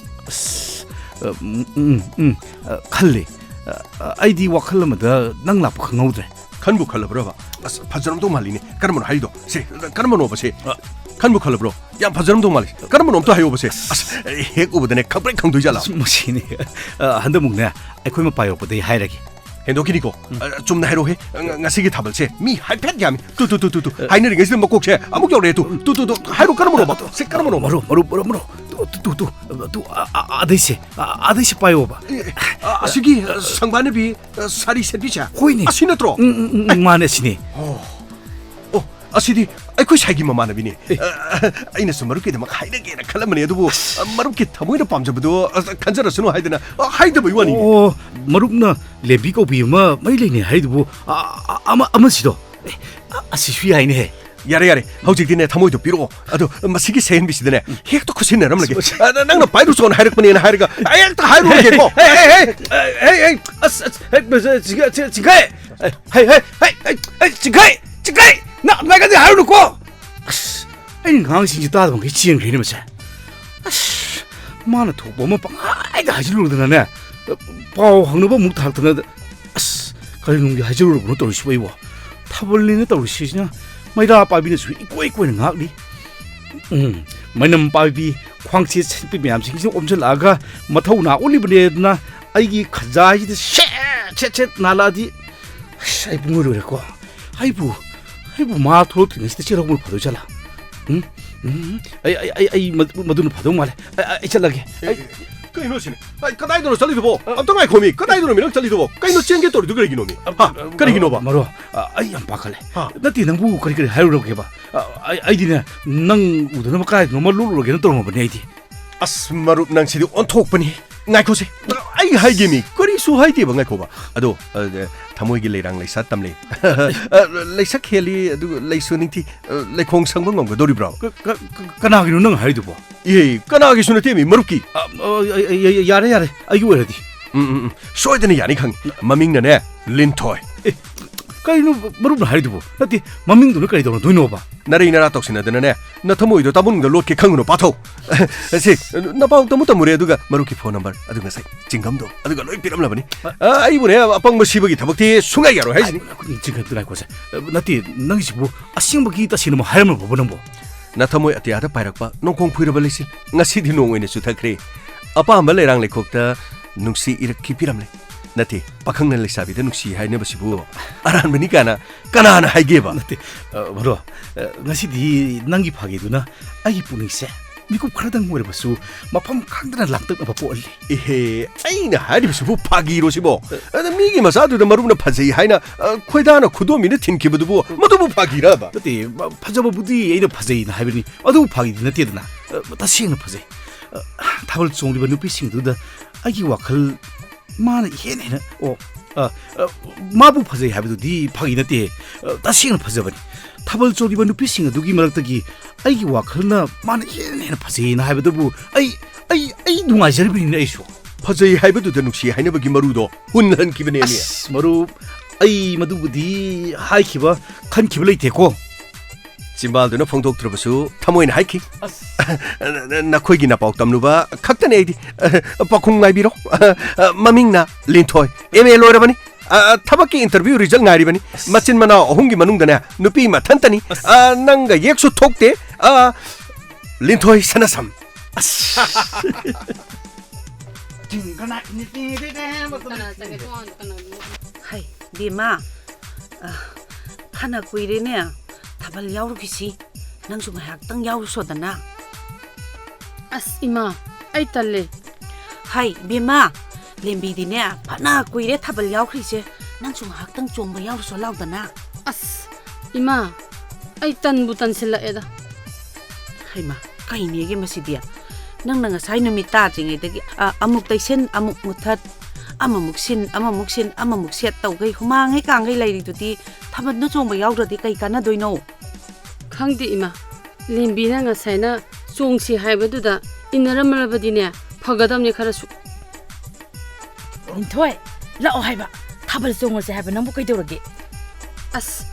ꯑꯁ, ꯑ, ꯎꯝ, ꯎꯝ, ꯎꯝ, ꯑ, ꯈꯜꯂꯦ꯫ ꯑ, ꯑ, ꯑꯩꯗꯤ ꯋꯥꯈꯜ ꯑꯃꯗ ꯅꯪ ꯂꯥꯛꯄ ꯈꯪꯍꯧꯗ꯭ꯔꯦ꯫ ꯈꯟꯕꯨ ꯈꯜꯂꯕ꯭ꯔꯕ? ꯑꯁ, ꯐꯖꯔꯝꯗꯧ ꯃꯥꯜꯂꯤꯅꯦ꯫ ꯀꯔꯝꯕꯅꯣ ꯍꯥꯏꯔꯤꯗꯣ? ꯁꯦ, ꯀꯔꯝꯕꯅꯣꯕ ꯁꯦ? ꯑ, ꯈꯟꯕꯨ ꯈꯜꯂꯕ꯭ꯔꯣ? ꯌꯥꯝ ꯐꯖꯔꯝꯗꯧ ꯃꯥꯜꯂꯤ꯫ ꯀꯔꯝꯕꯅꯣ ꯑꯝꯇ ꯍꯥꯏꯌꯣꯕꯁꯦ꯫ ꯑꯁ, ꯑꯩ ꯍꯦꯛ ꯎꯕꯗꯅꯦ ꯈꯪꯄ꯭ꯔꯦꯛ ꯈꯪꯗꯣꯏ ꯖꯥꯠꯂꯥ? ꯑꯁ, ꯃꯁꯤꯅꯦ꯫ ꯑ, ꯍꯟꯗꯛꯃꯨꯛꯅꯦ ꯑꯩꯈꯣꯏ ꯃꯄꯥ ꯌꯧꯔꯛꯄꯗꯩ ꯍꯥꯏꯔꯒꯦ꯫ ꯍꯦꯟꯗꯣꯛꯈꯤꯅꯤꯀꯣ꯫ ꯎꯝ꯫ ꯑ, ꯆꯨꯝꯅ ꯍꯥꯏꯔꯛꯑꯣꯍꯦ꯫ ꯉ-, ꯉꯁꯤꯒꯤ ꯊꯥꯕꯜꯁꯦ ꯃꯤ ꯍꯥꯏꯐꯦꯠ ꯌꯥꯝꯃꯤ꯫ Two, two, two, two, two. ꯑ꯫ ꯍꯥꯏꯅꯔꯤꯉꯩꯁꯤꯗ ꯃꯀꯣꯛꯁꯦ ꯑꯃꯨꯛ ꯌꯧꯔꯛꯑꯦ꯫ Two, two, two, two. ꯍꯥꯏꯔꯣ, ꯀꯔꯝꯕꯅꯣꯕ? ꯁꯤ ꯀꯔꯝꯕꯅꯣ? ꯃꯔꯨꯞ, ꯃꯔꯨꯞ, ꯃꯔꯨꯞ, ꯃꯔꯨꯞ꯫ Two, two, two, two. Two, ꯑ, ꯑ, ꯑꯗꯩꯁꯦ꯫ ꯑ, ꯑꯗꯩꯁꯦ ꯄꯥꯏꯌꯣꯕ꯫ ꯑꯦ, ꯑ, ꯑꯁꯤꯒꯤ, ꯑ, ꯁꯪꯕꯥꯅꯕꯤ, ꯑ, ꯁꯥꯔꯤ ꯁꯦꯠꯄꯤꯁꯦ? ꯍꯣꯏꯅꯦ꯫ ꯑꯁꯤ ꯅꯠꯇ꯭ꯔꯣ? ꯎꯝ, ꯎꯝ, ꯎꯝ, ꯎꯝ, ꯃꯥꯅꯦ, ꯑꯁꯤꯅꯦ꯫ ꯑꯣ꯫ ꯑꯣ, ꯑꯁꯤꯗꯤ ꯑꯩꯈꯣꯏ ꯁꯥꯏꯒꯤ ꯃꯃꯥꯟꯅꯕꯤꯅꯦ꯫ ꯑꯦ꯫ ꯑ, ꯑꯩꯅꯁꯨ ꯃꯔꯨꯞꯀꯤꯗꯃꯛ ꯍꯥꯏꯅꯒꯦꯅ ꯈꯜꯂꯝꯕꯅꯦ, ꯑꯗꯨꯕꯨ, ꯑ, ꯃꯔꯨꯞꯀꯤ ꯊꯃꯣꯏꯅ ꯄꯥꯝꯖꯕꯗꯣ, ꯑ, ꯈꯟꯖꯔꯁꯅꯨ ꯍꯥꯏꯗꯅ, ꯑ, ꯍꯥꯏꯗꯕꯩ ꯋꯥꯅꯤ꯫ ꯑꯣ, ꯃꯔꯨꯞꯅ ꯂꯦꯝꯕꯤ ꯀꯧꯕꯤ ꯑꯃ ꯃꯔꯤ ꯂꯩꯅꯩ ꯍꯥꯏꯗꯨꯕꯨ, ꯑ, ꯑ, ꯑꯃ, ꯑꯃꯁꯤꯗꯣ? ꯑꯦ, ꯑ, ꯑꯁꯤꯁꯨ ꯌꯥꯏꯅꯦꯍꯦ꯫ ꯌꯥꯔꯦ, ꯌꯥꯔꯦ, ꯍꯧꯖꯤꯛꯇꯤꯅꯦ, ꯊꯃꯣꯏꯗꯣ ꯄꯤꯔꯛꯑꯣ꯫ ꯑꯗꯣ ꯃꯁꯤꯒꯤ ꯁꯍꯦꯟꯕꯤꯁꯤꯗꯅꯦ, ꯍꯦꯛꯇ ꯈꯨꯠꯁꯤꯟꯅꯔꯝꯂꯒꯦ꯫ ꯑꯁ, ꯑ, ꯅꯪꯅ ꯄꯥꯏꯔꯨꯆꯣꯅ ꯍꯥꯏꯔꯛꯄꯅꯦꯅ ꯍꯥꯏꯔꯒ, ꯑꯩ ꯍꯦꯛꯇ ꯍꯥꯏꯔꯨꯔꯒꯦꯀꯣ꯫ ꯍꯦ, ꯍꯦ, ꯍꯦ, ꯍꯦ, ꯍꯦ, ꯍꯦ, ꯑꯁ, ꯑꯁ, ꯍꯦ, ꯆꯤꯡꯈꯩ, ꯆꯤꯡꯈꯩ, ꯍꯦ, ꯍꯦ, ꯍꯦ, ꯍꯦ, ꯍꯦ, ꯆꯤꯡꯈꯩ, ꯆꯤꯡꯈꯩ, ꯅꯪ ꯑꯗꯨꯃꯥꯏꯅꯗꯤ ꯍꯥꯏꯔꯨꯅꯨꯀꯣ꯫ ꯑꯁ, ꯑꯩꯅ ꯉꯥꯡꯁꯤꯡꯁꯤ ꯇꯥꯗꯕ ꯃꯈꯩ ꯆꯦꯟꯈ꯭ꯔꯦꯅꯦ ꯃꯁꯦ꯫ ꯑꯁ, ꯃꯥꯅ ꯊꯣꯛꯄ ꯑꯃ ꯄꯪꯍꯥꯏꯗ ꯍꯥꯏꯖꯤꯜꯂꯨꯗꯅꯅꯦ, ꯄꯥꯎ ꯍꯪꯅꯕ ꯑꯃꯨꯛ ꯊꯥꯔꯛꯇꯅ, ꯑꯁ, ꯀꯔꯤ ꯅꯨꯡꯒꯤ ꯍꯥꯏꯖꯔꯨꯔꯕꯅꯣ ꯇꯧꯔꯤꯁꯤꯕꯣ ꯑꯩꯕꯣ? ꯊꯥꯕꯜꯅꯦꯅ ꯇꯧꯔꯤꯁꯤꯅ ꯃꯩꯔꯥ ꯄꯥꯏꯕꯤꯅꯁꯨ ꯏꯀꯣꯏ ꯀꯣꯏꯅ ꯉꯥꯛꯂꯤ꯫ ꯎꯝ, ꯃꯩꯅꯝ ꯄꯥꯏꯕꯤ, ꯈ꯭ꯋꯥꯡꯆꯦꯠ ꯁꯦꯠꯄꯤ ꯃꯌꯥꯝꯁꯤꯡꯁꯤꯅ ꯑꯣꯝꯁꯤꯜꯂꯛꯑꯒ ꯃꯊꯧ ꯅꯥ ꯑꯣꯜꯂꯤꯕꯅꯦꯗꯅ ꯑꯩꯒꯤ ꯈꯖꯥꯏꯁꯤꯗ ꯁꯦꯠ ꯁꯦꯠ ꯁꯦꯠ ꯅꯥꯜꯂꯛꯑꯗꯤ, ꯑꯁ, ꯑꯩ ꯄꯨꯡꯂꯣꯏ ꯂꯣꯏꯔꯦꯀꯣ꯫ ꯑꯩꯕꯨ, ꯑꯩꯕꯨ ꯃꯥ ꯊꯣꯛꯂꯛꯇ꯭ꯔꯤꯉꯩꯁꯤꯗ ꯆꯦꯜꯍꯧꯕꯅ ꯐꯗꯣꯏ ꯖꯥꯠꯂꯥ? ꯎꯝ? ꯎꯝ? ꯑꯩ, ꯑꯩ, ꯑꯩ, ꯑꯩ ꯃꯗꯨ-, ꯃꯗꯨꯅ ꯐꯗꯧ ꯃꯥꯜꯂꯦ꯫ ꯑꯩ, ꯑꯩ, ꯑꯩ ꯆꯠꯂꯒꯦ꯫ ꯑꯩ ꯑꯦ, ꯀꯩꯅꯣ ꯁꯤꯅꯦ? ꯑꯩ, ꯀꯗꯥꯏꯗꯅꯣ ꯆꯠꯂꯤꯗꯨꯕꯣ? ꯑ, ꯑꯝꯇ ꯉꯥꯏꯈꯣꯃꯤ꯫ ꯀꯗꯥꯏꯗꯅꯣꯃꯤ ꯅꯪ ꯆꯠꯂꯤꯗꯨꯕꯣ? ꯀꯩꯅꯣ ꯆꯦꯟꯒꯦ ꯇꯧꯔꯤꯗꯨ ꯀꯔꯤꯒꯤꯅꯣꯃꯤ? ꯑ, ꯍꯥ? ꯑ, ꯀꯔꯤꯒꯤꯅꯣꯕ? ꯃꯔꯣ, ꯑ, ꯑꯩ ꯌꯥꯝ ꯄꯥꯈꯠꯂꯦ꯫ ꯍꯥ? ꯅꯠꯇꯦ, ꯅꯪꯕꯨ ꯀꯔꯤ ꯀꯔꯤ ꯍꯥꯏꯔꯨꯔꯒꯦꯕ? ꯑ, ꯑꯩ, ꯑꯩꯗꯤꯅꯦ, ꯅꯪ ꯎꯗꯅꯕ ꯀꯗꯥꯏꯗꯅꯣꯃ ꯂꯣꯠꯂꯨꯔꯒꯦꯅ ꯇꯧꯔꯝꯃꯕꯅꯦ ꯑꯩꯗꯤ꯫ ꯑꯁ, ꯃꯔꯨꯞ, ꯅꯪꯁꯤꯗꯤ ꯑꯣꯟꯊꯣꯛꯄꯅꯤ꯫ ꯉꯥꯏꯈꯣꯁꯦ, ꯑꯩ ꯍꯥꯏꯒꯦꯃꯤ, ꯀꯔꯤꯁꯨ ꯍꯥꯏꯗꯦꯕ, ꯉꯥꯏꯈꯣꯕ꯫ ꯑꯗꯣ, ꯑ, ꯊꯃꯣꯏꯒꯤ ꯂꯩꯔꯥꯡ ꯂꯩꯁꯥ ꯇꯝꯂꯦ꯫ ꯑ, ꯂꯩꯁꯛ ꯍꯦꯜꯂꯤ, ꯑꯗꯨꯒ ꯂꯩꯁꯨ ꯅꯤꯡꯊꯤ, ꯑ, ꯂꯩꯈꯣꯡ ꯁꯪꯕ ꯉꯝꯒꯗꯧꯔꯤꯕ꯭ꯔꯣ? ꯀ-, ꯀ-, ꯀ-, ꯀꯅꯥꯒꯤꯅꯣ ꯅꯪ ꯍꯥꯏꯗꯨꯕꯣ? ꯏꯍꯦ, ꯀꯅꯥꯒꯤꯁꯨ ꯅꯠꯇꯦꯃꯤ, ꯃꯔꯨꯞꯀꯤ꯫ ꯑ, ꯑ, ꯑ, ꯑ, ꯌꯥꯔꯦ, ꯌꯥꯔꯦ, ꯑꯩꯒꯤ ꯑꯣꯏꯔꯗꯤ꯫ ꯎꯝ, ꯎꯝ, ꯎꯝ, ꯁꯣꯏꯗꯅ ꯌꯥꯅꯤ ꯈꯪꯉꯤ꯫ ꯃꯃꯤꯡꯅꯅꯦ, ꯂꯤꯟꯊꯣꯏ꯫ ꯑꯦ, ꯀꯩꯅꯣ ꯃꯔꯨꯞꯅ ꯍꯥꯏꯗꯨꯕꯨ? ꯅꯠꯇꯦ, ꯃꯃꯤꯡꯗꯨꯅ ꯀꯔꯤ ꯇꯧꯅꯗꯣꯏꯅꯣꯕ? ꯅꯔꯩ ꯅꯔꯥ ꯇꯧꯁꯤꯟꯅꯗꯅꯅꯦ, ꯅꯊꯃꯣꯏꯗꯣ ꯇꯥꯃꯨꯡꯗ ꯂꯣꯠꯀꯦ ꯈꯪꯉꯨꯅꯨ, ꯄꯥꯊꯧ꯫ ꯁꯤ, ꯅꯄꯥꯎ ꯇꯝꯃꯨ ꯇꯝꯃꯨꯔꯦ, ꯑꯗꯨꯒ ꯃꯔꯨꯞꯀꯤ ꯐꯣꯟ ꯅꯝꯕꯔ, ꯑꯗꯨ ꯉꯁꯥꯏ ꯆꯤꯡꯒꯝꯗꯣ, ꯑꯗꯨꯒ ꯂꯣꯏ ꯄꯤꯔꯝꯂꯕꯅꯤ꯫ ꯑ, ꯑꯩꯕꯨꯅꯦ, ꯑꯄꯪꯕ ꯁꯤꯕꯒꯤ ꯊꯕꯛꯇꯤ ꯁꯨꯡꯌꯥ ꯌꯥꯔꯣꯏ ꯍꯥꯏꯁꯤꯅꯤ꯫ ꯆꯤꯡꯒꯝꯗꯨ ꯉꯥꯏꯈꯣꯁꯦ꯫ ꯅꯠꯇꯦ, ꯅꯪꯒꯤꯁꯤꯕꯨ ꯑꯁꯦꯡꯕꯒꯤ ꯇꯁꯦꯡꯅꯃꯛ ꯍꯥꯏꯔꯝꯂꯕꯣ ꯅꯪꯕꯨ? ꯅꯊꯃꯣꯏ ꯑꯇꯤꯌꯥꯗ ꯄꯥꯏꯔꯛꯄ ꯅꯣꯡꯈꯣꯡ ꯐꯨꯏꯔꯕ ꯂꯩꯆꯤꯜ, ꯉꯁꯤꯗꯤ ꯅꯣꯡ ꯑꯣꯏꯅ ꯆꯨꯊꯈ꯭ꯔꯦ꯫ ꯑꯄꯥꯝꯕ ꯂꯩꯔꯥꯡ ꯂꯩꯈꯣꯛꯇ ꯅꯨꯡꯁꯤ ꯏꯔꯛꯈꯤ ꯄꯤꯔꯝꯂꯦ꯫ ꯅꯠꯇꯦ, ꯄꯥꯈꯪꯅ ꯂꯩꯁꯥꯕꯤꯗ ꯅꯨꯡꯁꯤ ꯍꯥꯏꯅꯕꯁꯤꯕꯨ ꯑꯔꯥꯟꯕꯅꯤ ꯀꯥꯏꯅ ꯀꯅꯥꯅ ꯍꯥꯏꯒꯦꯕ? ꯅꯠꯇꯦ, ꯑ, ꯕ꯭ꯔꯣ, ꯑ, ꯉꯁꯤꯗꯤ ꯅꯪꯒꯤ ꯐꯥꯒꯤꯗꯨꯅ ꯑꯩꯒꯤ ꯄꯨꯛꯅꯤꯡꯁꯦ ꯃꯤꯀꯨꯞ ꯈꯔꯗꯪ ꯑꯣꯏꯔꯕꯁꯨ ꯃꯐꯝ ꯈꯪꯗꯅ ꯂꯥꯡꯇꯛꯅꯕ ꯄꯣꯛꯍꯜꯂꯤ꯫ ꯏꯍꯦ, ꯑꯩꯅ ꯍꯥꯏꯔꯤꯕꯁꯤꯕꯨ ꯐꯥꯒꯤꯔꯣ ꯁꯤꯕꯣ? ꯑꯗ ꯃꯤꯒꯤ ꯃꯆꯥꯗꯨꯗ ꯃꯔꯨꯞꯅ ꯐꯖꯩ ꯍꯥꯏꯅ, ꯑ, ꯈꯣꯏꯗꯥꯅ ꯈꯨꯗꯣꯝꯕꯤꯅ ꯊꯤꯟꯈꯤꯕꯗꯨꯕꯨ ꯃꯗꯨꯕꯨ ꯐꯥꯒꯤꯔꯕ? ꯅꯠꯇꯦ, ꯃ-, ꯐꯖꯕꯕꯨꯗꯤ ꯑꯩꯅ ꯐꯖꯩꯅ ꯍꯥꯏꯕꯅꯤ, ꯑꯗꯨꯕꯨ ꯐꯥꯒꯤꯗꯤ ꯅꯠꯇꯦꯗꯅ꯫ ꯑ, ꯇꯁꯦꯡꯅ ꯐꯖꯩ꯫ ꯑ, ꯊꯥꯕꯜ ꯆꯣꯡꯂꯤꯕ ꯅꯨꯄꯤꯁꯤꯡꯗꯨꯗ ꯑꯩꯒꯤ ꯋꯥꯈꯜ ꯃꯥꯅ ꯏꯍꯦꯟ ꯍꯦꯟꯅ, ꯑꯣ, ꯑ, ꯑ, ꯃꯥꯕꯨ ꯐꯖꯩ ꯍꯥꯏꯕꯗꯨꯗꯤ ꯐꯥꯒꯤ ꯅꯠꯇꯦ꯫ ꯑ, ꯇꯁꯦꯡꯅ ꯐꯖꯕꯅꯤ꯫ ꯊꯥꯕꯜ ꯆꯣꯡꯂꯤꯕ ꯅꯨꯄꯤꯁꯤꯡ ꯑꯗꯨꯒꯤ ꯃꯔꯛꯇꯒꯤ ꯑꯩꯒꯤ ꯋꯥꯈꯜꯅ ꯃꯥꯅ ꯍꯦꯟꯅ ꯍꯦꯟꯅ ꯐꯖꯩꯅ ꯍꯥꯏꯕꯗꯨꯕꯨ ꯑꯩ, ꯑꯩ, ꯑꯩ ꯅꯨꯡꯉꯥꯏꯖꯔꯤꯕꯅꯤꯅꯦ ꯑꯩꯁꯨ꯫ ꯐꯖꯩ ꯍꯥꯏꯕꯗꯨꯗ ꯅꯨꯡꯁꯤ ꯍꯥꯏꯅꯕꯒꯤ ꯃꯔꯨꯗꯣ ꯍꯨꯟꯍꯟꯈꯤꯕꯅꯦꯃꯤ꯫ ꯑꯁ, ꯃꯔꯨꯞ, ꯑꯩ ꯃꯗꯨꯕꯨꯗꯤ ꯍꯥꯏꯈꯤꯕ, ꯈꯟꯈꯤꯕ ꯂꯩꯇꯦꯀꯣ꯫ ꯆꯤꯝꯕꯥꯜꯗꯨꯅ ꯐꯣꯡꯗꯣꯛꯇ꯭ꯔꯕꯁꯨ ꯊꯃꯣꯏꯅ ꯍꯥꯏꯈꯤ꯫ ꯑꯁ꯫ ꯅꯈꯣꯏꯒꯤ ꯅꯄꯥꯎ ꯇꯝꯂꯨꯕ ꯈꯛꯇꯅꯦ ꯑꯩꯗꯤ꯫ ꯄꯥꯎꯈꯨꯝ ꯉꯥꯏꯕꯤꯔꯣ꯫ ꯃꯃꯤꯡꯅ ꯂꯤꯟꯊꯣꯏ, ꯑꯦꯝ ꯑꯦ ꯂꯣꯏꯔꯕꯅꯤ꯫ ꯊꯕꯛꯀꯤ interview result ꯉꯥꯏꯔꯤꯕꯅꯤ꯫ ꯑꯁ꯫ ꯃꯆꯤꯟ ꯃꯅꯥꯎ ꯑꯍꯨꯝꯒꯤ ꯃꯅꯨꯡꯗꯅꯦ ꯅꯨꯄꯤ ꯃꯊꯟꯇꯅꯤ꯫ ꯑꯁ꯫ ꯅꯪꯒ ꯌꯦꯛꯁꯨ ꯊꯣꯛꯇꯦ꯫ ꯂꯤꯟꯊꯣꯏ ꯁꯅꯥꯁꯝ꯫ ꯑꯁ꯫ ꯀꯅꯥ ꯆꯪꯒꯦ? ꯊꯣꯡ ꯍꯥꯡꯗꯣ ꯀꯅꯥ? ꯍꯩ, ꯕꯦꯝꯃ, ꯑ, ꯐꯅ ꯀꯨꯏꯔꯦꯅꯦ ꯊꯥꯕꯜ ꯌꯥꯎꯔꯨꯈꯤꯁꯤ꯫ ꯅꯪꯁꯨ ꯉꯥꯏꯍꯥꯛꯇꯪ ꯌꯥꯎꯔꯨꯁꯣꯗꯅ꯫ ꯑꯁ, ꯏꯃꯥ, ꯑꯩ ꯇꯜꯂꯦ꯫ ꯍꯩ, ꯕꯦꯝꯃ, ꯂꯦꯝꯕꯤꯗꯤꯅꯦ ꯐꯅ ꯀꯨꯏꯔꯦ ꯊꯥꯕꯜ ꯌꯥꯎꯈ꯭ꯔꯤꯁꯦ꯫ ꯅꯪꯁꯨ ꯉꯥꯏꯍꯥꯛꯇꯪ ꯆꯣꯡꯕ ꯌꯥꯎꯔꯨꯁꯣ ꯂꯥꯎꯗꯅ꯫ ꯑꯁ, ꯏꯃꯥ, ꯑꯩ ꯇꯟꯕꯨ ꯇꯟꯁꯤꯜꯂꯛꯑꯦꯗ꯫ ꯍꯩꯃꯥ, ꯀꯩꯅꯦꯒꯦ ꯃꯁꯤꯗꯤ? ꯅꯪꯅ ꯉꯁꯥꯏ ꯅꯨꯃꯤꯠ ꯇꯥꯗ꯭ꯔꯤꯉꯩꯗꯒꯤ, ꯑ, ꯑꯃꯨꯛ ꯇꯩꯁꯤꯟ, ꯑꯃꯨꯛ ꯃꯨꯊꯠ, ꯑꯃꯃꯨꯛ ꯁꯤꯟ, ꯑꯃꯃꯨꯛ ꯁꯤꯟ, ꯑꯃꯃꯨꯛ ꯁꯦꯠ ꯇꯧꯈꯩ ꯍꯨꯃꯥꯡꯉꯩ ꯀꯥꯡꯈꯩ ꯂꯩꯔꯤꯗꯨꯗꯤ ꯊꯥꯕꯜꯗꯣ ꯆꯣꯡꯕ ꯌꯥꯎꯗ꯭ꯔꯗꯤ ꯀꯩ ꯀꯥꯟꯅꯗꯣꯏꯅꯣ? ꯈꯪꯗꯦ ꯏꯃꯥ, ꯂꯦꯝꯕꯤꯅ ꯉꯁꯥꯏꯅ ꯆꯣꯡꯁꯤ ꯍꯥꯏꯕꯗꯨꯗ ꯏꯟꯅꯔꯝꯂꯕꯗꯤꯅꯦ ꯐꯒꯗꯕꯅꯦ ꯈꯔꯁꯨ꯫ ꯂꯤꯟꯊꯣꯏ, ꯂꯥꯛꯑꯣ ꯍꯥꯏꯕ, ꯊꯥꯕꯜ ꯆꯣꯡꯉꯁꯦ ꯍꯥꯏꯕ, ꯅꯪꯕꯨ ꯀꯩꯗꯧꯔꯒꯦ? ꯑꯁ,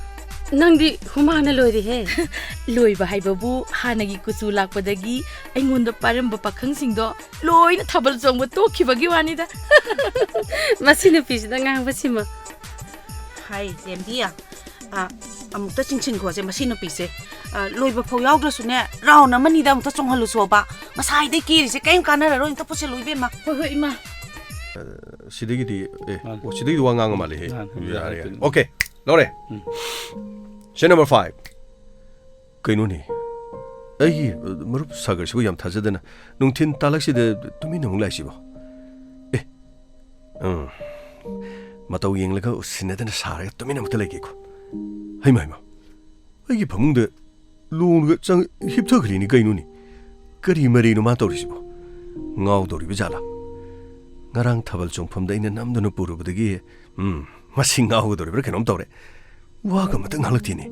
ꯅꯪꯗꯤ ꯍꯨꯃꯥꯡꯅ ꯂꯣꯏꯔꯦꯍꯦ꯫ ꯂꯣꯏꯕ ꯍꯥꯏꯕꯕꯨ ꯍꯥꯟꯅꯒꯤ ꯀꯨꯆꯨ ꯂꯥꯛꯄꯗꯒꯤ ꯑꯩꯉꯣꯟꯗ ꯄꯥꯏꯔꯝꯕ ꯄꯥꯈꯪꯁꯤꯡꯗꯣ ꯂꯣꯏꯅ ꯊꯥꯕꯜ ꯆꯣꯡꯕ ꯇꯣꯛꯈꯤꯕꯒꯤ ꯋꯥꯅꯤꯗ꯫ ꯃꯁꯤ ꯅꯨꯄꯤꯁꯤꯅ ꯉꯥꯡꯕꯁꯤꯃ꯫ ꯍꯥꯏ, ꯂꯦꯝꯕꯤ, ꯑ, ꯑꯃꯨꯛꯇ ꯆꯤꯡꯁꯤꯟꯈꯣꯁꯦ ꯃꯁꯤ ꯅꯨꯄꯤꯁꯦ꯫ ꯑ, ꯂꯣꯏꯕ ꯐꯥꯎ ꯌꯥꯎꯗ꯭ꯔꯁꯨꯅꯦ, ꯔꯥꯎꯟ ꯑꯃꯅꯤꯗ ꯑꯃꯨꯛꯇ ꯆꯣꯡꯍꯜꯂꯨꯁꯣꯕ꯫ ꯉꯁꯥꯏꯗꯩ ꯀꯦꯔꯤꯁꯦ ꯀꯔꯤꯝ ꯀꯥꯟꯅꯔꯔꯣꯏ, ꯑꯝꯇ ꯄꯨꯁꯤꯜꯂꯨ, ꯏꯕꯦꯝꯃ꯫ ꯍꯣꯏ, ꯍꯣꯏ, ꯏꯃꯥ꯫ ꯁꯤꯗꯒꯤꯗꯤ, ꯑꯦ, ꯃꯥꯅꯦ꯫ ꯑꯣ, ꯁꯤꯗꯒꯤꯗꯤ ꯋꯥ ꯉꯥꯡꯉ ꯃꯥꯜꯂꯦꯍꯦ꯫ ꯃꯥꯅꯦ, ꯌꯥꯔꯦ, ꯌꯥꯔꯦ꯫ ꯌꯥꯔꯦ꯫ ꯑꯣꯀꯦ, ꯂꯧꯔꯦ꯫ ꯎꯝ꯫ Set number five. ꯀꯩꯅꯣꯅꯦ? ꯑꯩꯒꯤ, ꯑ, ꯃꯔꯨꯞ ꯁꯥꯒꯔꯁꯤꯕꯨ ꯌꯥꯝ ꯊꯥꯖꯗꯅ ꯅꯨꯡꯊꯤꯟ ꯇꯥꯂꯛꯁꯤꯗ ꯇꯨꯃꯤꯟꯅ ꯑꯃꯨꯛ ꯂꯥꯛꯏꯁꯤꯕꯣ? ꯑꯦ, ꯎꯝ꯫ ꯃꯇꯧ ꯌꯦꯡꯂꯒ ꯎꯁꯤꯟꯅꯗꯅ ꯁꯥꯔꯒ ꯇꯨꯃꯤꯟꯅ ꯑꯃꯨꯛꯇ ꯂꯩꯒꯦꯀꯣ꯫ ꯍꯩꯃꯥ, ꯍꯩꯃꯥ꯫ ꯑꯩꯒꯤ ꯐꯃꯨꯡꯗ ꯂꯣꯡꯂꯒ ꯆꯪ-, ꯍꯤꯞꯊꯈ꯭ꯔꯤꯅꯤ ꯀꯩꯅꯣꯅꯦ? ꯀꯔꯤ ꯃꯔꯩꯅꯣ ꯃꯥ ꯇꯧꯔꯤꯁꯤꯕꯣ? ꯉꯥꯎꯗꯧꯔꯤꯕ ꯖꯥꯠꯂꯥ? ꯉꯔꯥꯡ ꯊꯥꯕꯜ ꯆꯣꯡꯐꯝꯗ ꯑꯩꯅ ꯅꯝꯗꯨꯅ ꯄꯨꯔꯨꯕꯗꯒꯤ, ꯎꯝ, ꯃꯁꯤ ꯉꯥꯎꯒꯗꯧꯔꯤꯕ꯭ꯔꯥ ꯀꯩꯅꯣꯝ ꯇꯧꯔꯦ꯫ ꯋꯥꯒ ꯑꯃꯇ ꯉꯥꯡꯂꯛꯇꯦꯅꯦ꯫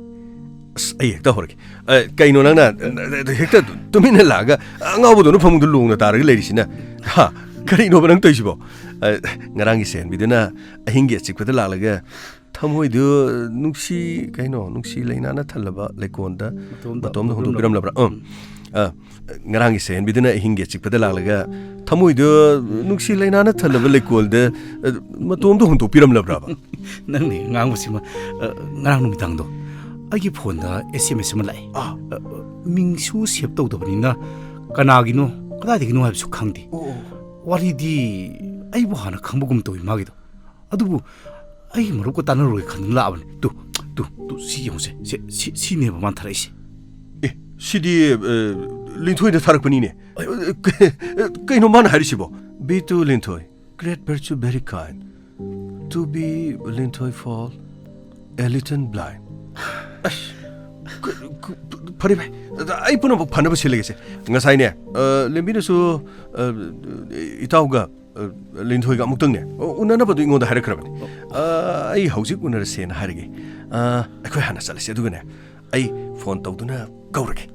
ꯑꯁ, ꯑꯩ ꯍꯦꯛꯇ ꯍꯧꯔꯒꯦ꯫ ꯑ, ꯀꯩꯅꯣ ꯅꯪꯅ, ꯑ, ꯍꯦꯛꯇ ꯇꯨꯃꯤꯟꯅ ꯂꯥꯛꯑꯒ ꯑꯉꯥꯎꯕꯗꯧꯅ ꯐꯃꯨꯡꯗ ꯂꯣꯡꯅ ꯇꯥꯔꯒ ꯂꯩꯔꯤꯁꯤꯅ? ꯍꯥ? ꯀꯔꯤꯅꯣꯕ ꯅꯪ ꯇꯧꯔꯤꯁꯤꯕꯣ? ꯑ, ꯉꯔꯥꯡꯒꯤ ꯁꯦꯟꯕꯤꯗꯨꯅ ꯑꯍꯤꯡꯒꯤ ꯑꯆꯤꯛꯄꯗ ꯂꯥꯛꯂꯒ ꯊꯃꯣꯏꯗꯨ ꯅꯨꯡꯁꯤ, ꯀꯩꯅꯣ, ꯅꯨꯡꯁꯤ ꯂꯩꯅꯥꯅ ꯊꯜꯂꯕ ꯂꯩꯀꯣꯜꯗ ꯃꯇꯣꯝꯗ ꯃꯇꯣꯝꯗ ꯍꯨꯟꯗꯣꯛꯄꯤꯔꯝꯂꯕ꯭ꯔꯥ? ꯎꯝ꯫ ꯑ, ꯉꯔꯥꯡꯒꯤ ꯁꯦꯟꯕꯤꯗꯨꯅ ꯑꯍꯤꯡꯒꯤ ꯑꯆꯤꯛꯄꯗ ꯂꯥꯛꯂꯒ ꯊꯃꯣꯏꯗꯨ ꯅꯨꯡꯁꯤ ꯂꯩꯅꯥꯅ ꯊꯜꯂꯕ ꯂꯩꯀꯣꯜꯗ, ꯑ, ꯃꯇꯣꯝꯗ ꯍꯨꯟꯗꯣꯛꯄꯤꯔꯝꯂꯕ꯭ꯔꯥꯕ? ꯅꯪꯅ ꯉꯥꯡꯕꯁꯤꯃ, ꯑ, ꯉꯔꯥꯡ ꯅꯨꯃꯤꯗꯥꯡꯗꯣ ꯑꯩꯒꯤ ꯐꯣꯟꯗ ꯑꯦꯁ ꯑꯦꯝ ꯑꯦꯁ ꯑꯃ ꯂꯥꯛꯑꯦ꯫ ꯑꯥ꯫ ꯑ, ꯑ, ꯃꯤꯡꯁꯨ ꯁꯦꯚ ꯇꯧꯗꯕꯅꯤꯅ ꯀꯅꯥꯒꯤꯅꯣ, ꯀꯗꯥꯏꯗꯒꯤꯅꯣ ꯍꯥꯏꯕꯁꯨ ꯈꯪꯗꯦ꯫ ꯑꯣ, ꯑꯣ꯫ ꯋꯥꯔꯤꯗꯤ ꯑꯩꯕꯨ ꯍꯥꯟꯅ ꯈꯪꯕꯒꯨꯝ ꯇꯧꯏ ꯃꯥꯒꯤꯗꯣ꯫ ꯑꯗꯨꯕꯨ ꯑꯩꯒꯤ ꯃꯔꯨꯞꯀ ꯇꯥꯟꯅꯔꯨꯔꯦ ꯈꯟꯗꯨꯅ ꯂꯥꯛꯑꯕꯅꯤ꯫ ꯇꯨ, ꯇꯨ, ꯇꯨ, ꯁꯤ ꯌꯦꯡꯉꯨꯁꯦ꯫ ꯁꯤ, ꯁꯤ, ꯁꯤꯅꯦꯕ ꯃꯥꯅ ꯊꯥꯔꯛꯏꯁꯦ꯫ ꯑꯦ, ꯁꯤꯗꯤ, ꯑ, ꯂꯤꯟꯊꯣꯏꯅ ꯊꯥꯔꯛꯄꯅꯤꯅꯦ꯫ ꯑ, ꯀ-, ꯀꯩꯅꯣ ꯃꯥꯅ ꯍꯥꯏꯔꯤꯁꯤꯕꯣ? Be to Linthoi, great virtue, very kind. To be Linthoi for a little blind. ꯑꯁ, ꯀ-, ꯀ-, ꯐꯔꯦ ꯚꯥꯏ, ꯑꯗ ꯑꯩ ꯄꯨꯝꯅꯃꯛ ꯐꯅꯕ ꯁꯤꯜꯂꯒꯦꯁꯦ꯫ ꯉꯁꯥꯏꯅꯦ, ꯑ, ꯂꯦꯝꯕꯤꯅꯁꯨ, ꯑ, ꯏꯇꯥꯎꯒ, ꯑ, ꯂꯤꯟꯊꯣꯏꯒ ꯑꯃꯨꯛꯇꯪꯅꯦ, ꯑ, ꯎꯅꯅꯕꯗꯨ ꯑꯩꯉꯣꯟꯗ ꯍꯥꯏꯔꯛꯈ꯭ꯔꯕꯅꯤ꯫ ꯑ, ꯑꯩ ꯍꯧꯖꯤꯛ ꯎꯅꯔꯁꯦꯅ ꯍꯥꯏꯔꯒꯦ꯫ ꯑ, ꯑꯩꯈꯣꯏ ꯍꯥꯟꯅ ꯆꯠꯂꯁꯤ, ꯑꯗꯨꯒꯅꯦ, ꯑꯩ ꯐꯣꯟ ꯇꯧꯗꯨꯅ ꯀꯧꯔꯒꯦ꯫